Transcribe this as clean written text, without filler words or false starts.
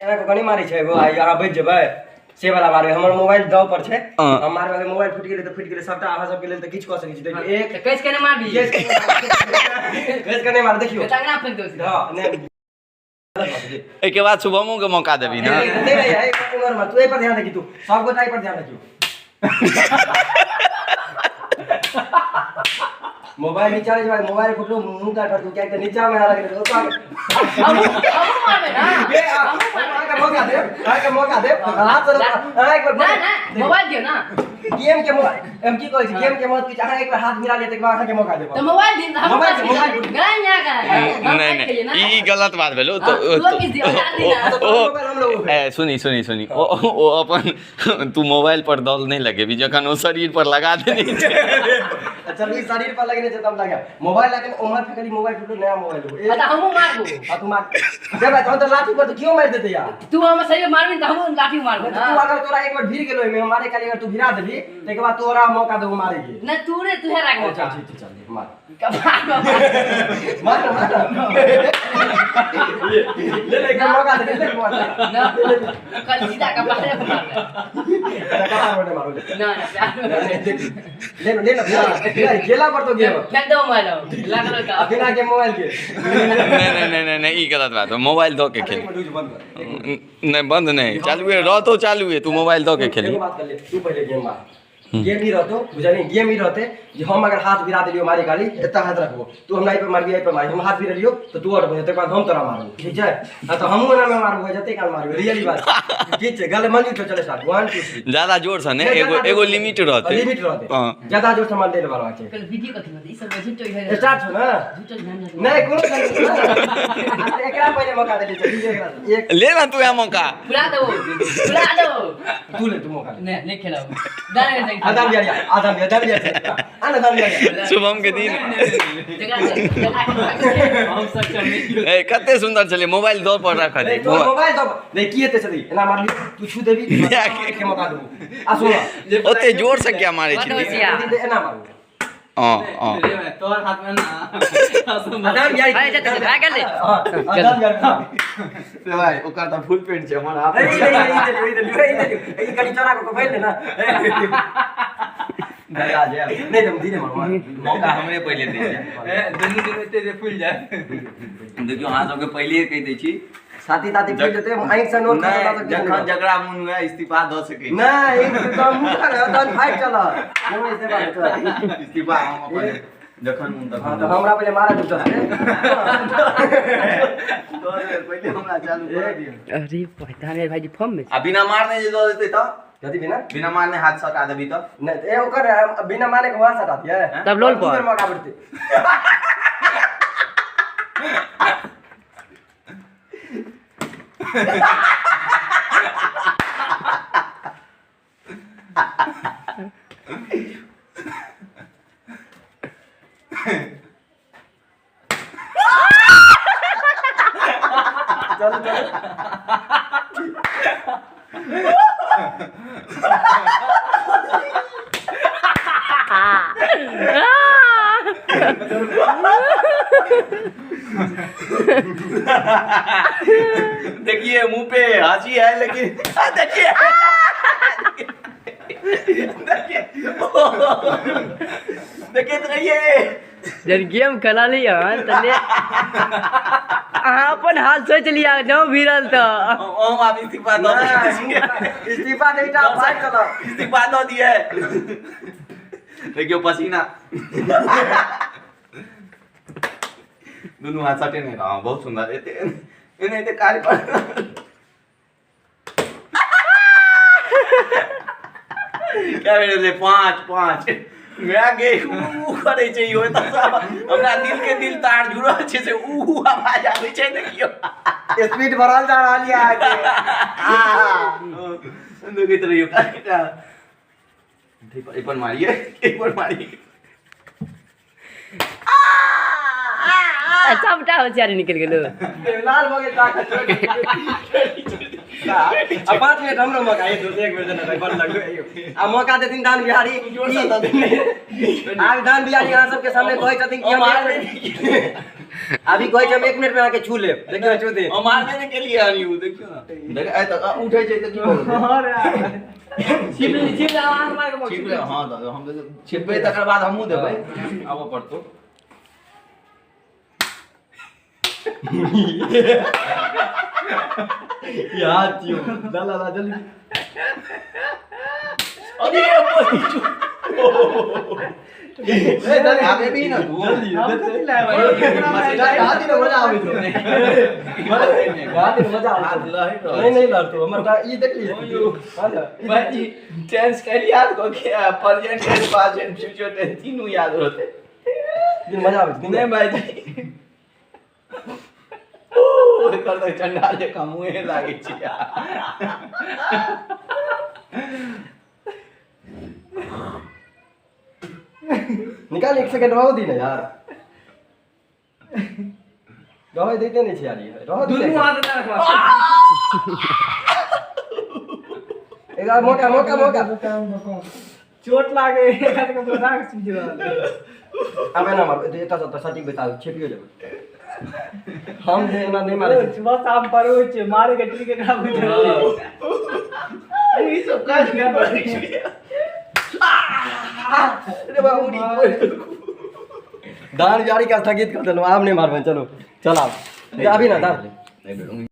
एना कऽ नहि मारै छै एगो आइ अहाँ बचि जेबै से वाला मारबै। हमर मोबाइल दाव पर छै। हँ। हम मारबै, अगर मोबाइल फूटि गेलै तऽ फूटि गेलै सबटा। अहाँ सबके लेल तऽ किछु कऽ सकै छी। देखियौ एक तऽ कसि के नहि मारबी। कसि कऽ नहि मार, देखियौ। तऽ अंगना फेंक दो। हँ, नहि गलत बात छै। एहिके बाद शुभमो के मौका देबी ने? नहि नहि, एहि पर उमर मत, तू एहि पर ध्यान रखी, तू सब गोटा एहि पर ध्यान रखियौ। मोबाइल नीचा नहि जेबाक, मोबाइल फुटलो मुंह काट फटलो, कियाकि नीचा मे हारा गेलै ओतऽ। हमहूँ हमहूँ मारबै ना। ए, अहाँके मौका देब, अहाँके मौका देब, हाथ से अहाँ एक बेर ना ना, मोबाइल दियौ ना। गेम के मौका हम की कहै छी, गेम के मौत की अहाँ एक बेर हाथ मिला लिअ, तकर बाद अहाँके मौका देब। तऽ मोबाइल दियौ तऽ हमहूँ मोबाइल पाँच मोबाइल पीस नहीं यहाँ का हम नहि पाँच खेलियै ना। नहि, ई गलत बात भेलो। हाँ, दू पीस दियौ, डाल दी ना। ओ मोबाइल हम लोग ए सुनी सुनी सुनी, ओ ओ अपन तू मोबाइल पर दल नहि लगेबी जखन ओ शरीर पर लगा देने छै। अच्छा, ई शरीर पर लगने छै तब लगा मोबाइल, लेकिन उम्हर फेकली मोबाइल टूटलो, नया मोबाइल लेबो। हाँ, तऽ हमहूँ मारबो। आ तू मार दे भाई, तहन तऽ लाठी पर तऽ केओ मारि देतै यार। तू हमर शरीर पर मारबी तऽ हमहूँ लाठी मारबो। नहि तऽ तू ना अगर तोरा एक बार भिड़ गेलो एहिमे मारे काली, अगर तू भिड़ा देबही ताहिके बाद तोरा मौका देबो मारे के। नहि, तू रे तू राख अच्छा। मौका। ठीक छै, चल मार। कपार पर मार। मार ना, मार ना। ले ले, एक बार मौका दे ले, मौका दे। ना, कल सीधा कपारे पर मारबै। अच्छा, कपार पर नहि मारू, ले। ना ना, प्यार में। ले लो, ले लो, ले गेला पर तो गेम फेंक दो मोबाइल लागलो तऽ। बिना के मोबाइल के। नहि नहि नहि नहि नहि, ई गलत बात मोबाइल दऽ के खेली। एक मिनट, बंद कर। नहि, बंद नहि, चालुए रहतो, चालुए। तू मोबाइल दऽ के खेली। एगो बात कर ले, तू पहिले गेम मार। गेम ही रहतो, बुझलियै? गेम ही रहते जे हम अगर हाथ भिड़ा देलियो मारे काली, एतऽ हाथ रखबो, तू हमरा एहि पर मारबी, एहि पर मारबी, हम हाथ भिड़लियो तऽ तू आउट भऽ जेतै, तकर बाद हम तोरा मारबो, ठीक छै? हाँ, तऽ हमहूँ एना मे मारबो, जते काल मारबो। रियली बात ठीक छै, गल मंजू तो चले साथ 1 2 3। ज्यादा जोर से नहि, एगो एगो लिमिट रहतै। लिमिट रहते। हाँ। ज्यादा जोर से मार ले मारबाक छै। कल वीडियो कथी बनतै? ई सब झूठो है। स्टार्ट छौ ना? झूठो झंझट। नहि, कोनो झंझट। एकरा पहिले मौका देली, चल एकरा एक। ले ना तू मौका। पुरा दो, पुरा दो। तू ले, तू मौका ले। नहीं नहीं, खेलाओ दाने नहीं। आदाम बिहारी, आदाम बिहारी, दाम बिहारी, आना दाम बिहारी। शुभम के दिन। हम सक्षम नहि। ए, कते सुन्दर छलै, मोबाइल दऽ पर राखल। नहीं तो मोबाइल दब नहीं की हेतै सदी, एना मारली तू छू देबी के मौका देबू आ सुन। ओते जोर से किया मारै बड छी? होशियार। एना मारू। हँ हँ। रे भाइ, तोहर हाथमे ना। आदाम बिहारी। अरे, जा, जा, भए गेलै। हां, आदाम बिहारी। रे भाइ, ओकर तऽ फुल पेंट छै, हमर हाथ ई देलियो, ई देलियो, ई देलियो, ई देलियो, ई कनि चौड़ा कऽ के फैल ले ना। दगा जाए। नहीं तो धीरे मारू। मौका हमरे पहिले दै छै। ए, दुनू दिन एते जे फुलि जाय। देखियौ, अहाँ सबके पहिलेहे कहि दै छी। छाती ताती फूलि जेतै, आँखि से नोर खसत नहि तऽ। जखन जकरा मोन हुए इस्तीफा दऽ सकै छी। नहीं, ई तऽ मुँह खा तहन फाइट चलत, नहि इस्तीफा नहि चलत। इस्तीफा हम अपन जखन मोन हाँ तखन। तऽ हमरा पहिले मारऽ दू 10 बेर। 10 बेर पहिले हमरा चालू कऽ दियौ। अरे पता नहीं भाईजी फॉर्म में। आ बिना मारने जे दऽ देतै तऽ? कथी बिना? बिना मारने हाथ सटा देबी तऽ? नहीं ए ओकर बिना मारे के वहाँ सटा दिए तब लोल दू पर। बेर मौका भेटतै। चल चल। देखिए, मुंह पे हंसी है लेकिन देखिए देखिए देखिए तो रहिए। जब गेम खेला लिअ तऽ ले अहाँ अपन हाल सोचि लिअ जँ भिड़ल तऽ। हम आब इस्तीफा दऽ दै छियै। इस्तीफा दे टा, फाइट चलत। इस्तीफा दऽ दिए। देखियौ, पसीना दुनू हाथ सटे नहि रह। बहुत सुन्दर, एते एने एते कार्य कर। क्या भेलै? 5 5 माय गे, ऊ करै छै इहो तऽ सब हमरा दिल के दिल तार जुड़ल छै से ऊ आवाज आबै छै। देखियौ, स्पीड बढ़ल जा रहल यऽ अहाँके। देखैत रहियौ। एहि पर मारिए, एहि पर मारिए। सबटा होशियारी निकलि गेलो। लाल भऽ गेल ताकत। आ 5 मिनट हमरो मौका एक दोस्त एक बेर देना भाई, बड़ लगलो। आ मौका देथिन दान बिहारी। आब दान बिहारी अहाँ सबके सामने कहै छथिन कि हम एक बेर अभी कहै छै हम 1 मिनट में अहाँके छू लेब, देखियौ छू दे। हम मारबे नहि केलियै हन यौ, देखियौ ने। देख आइ तऽ उठै छै तऽ की भऽ गेलै? छिप ले, छिप ले, हाथ मार के छिप ले, हँ तऽ हम तऽ छिपबै तकर बाद हमहूँ देबै। आबऽ पड़तौ। यार छियौ ला ला ला जल्दी। अरे आब एबही ने तू? जल्दी हम कथी लायब? हाथी ने मजा आबै छौ, हाथी ने मजा आबै हाथ छौ। लहरि रहल। नहीं नहीं लड़तो हमर टा ई देख ली। भाईजी टेंस काल्हि याद कऽ के आ present tense, past tense, future tense तीनू याद रहतै। दिन मजा आबै छै। नहि भाईजी, ओ एकर तऽ चंडाल जकाँ मुँहे लागै छै। निकाल, 1 सेकंड रहो दी ना यार, रहो देते नहीं छी यार, ये रहो दी। दुनू हाथ ना रखवा। एक बार मौका मौका मौका। चोट लागे एक हाथ के बना के सूझ रहल। अब एना मार, एतऽ से ओतऽ सटीक बताउ, छेपियो जेबै हम जे एना नहि मारै छी। बस हम परो छै मारे के ट्रिक एकरा बुझल। ई सब काज नहि करै छै। अरे बाबू रे, दान जारी का स्थगित कर देलहुँ, आब नहि मारबै। चलो चल आब अभी ना दान। नहि।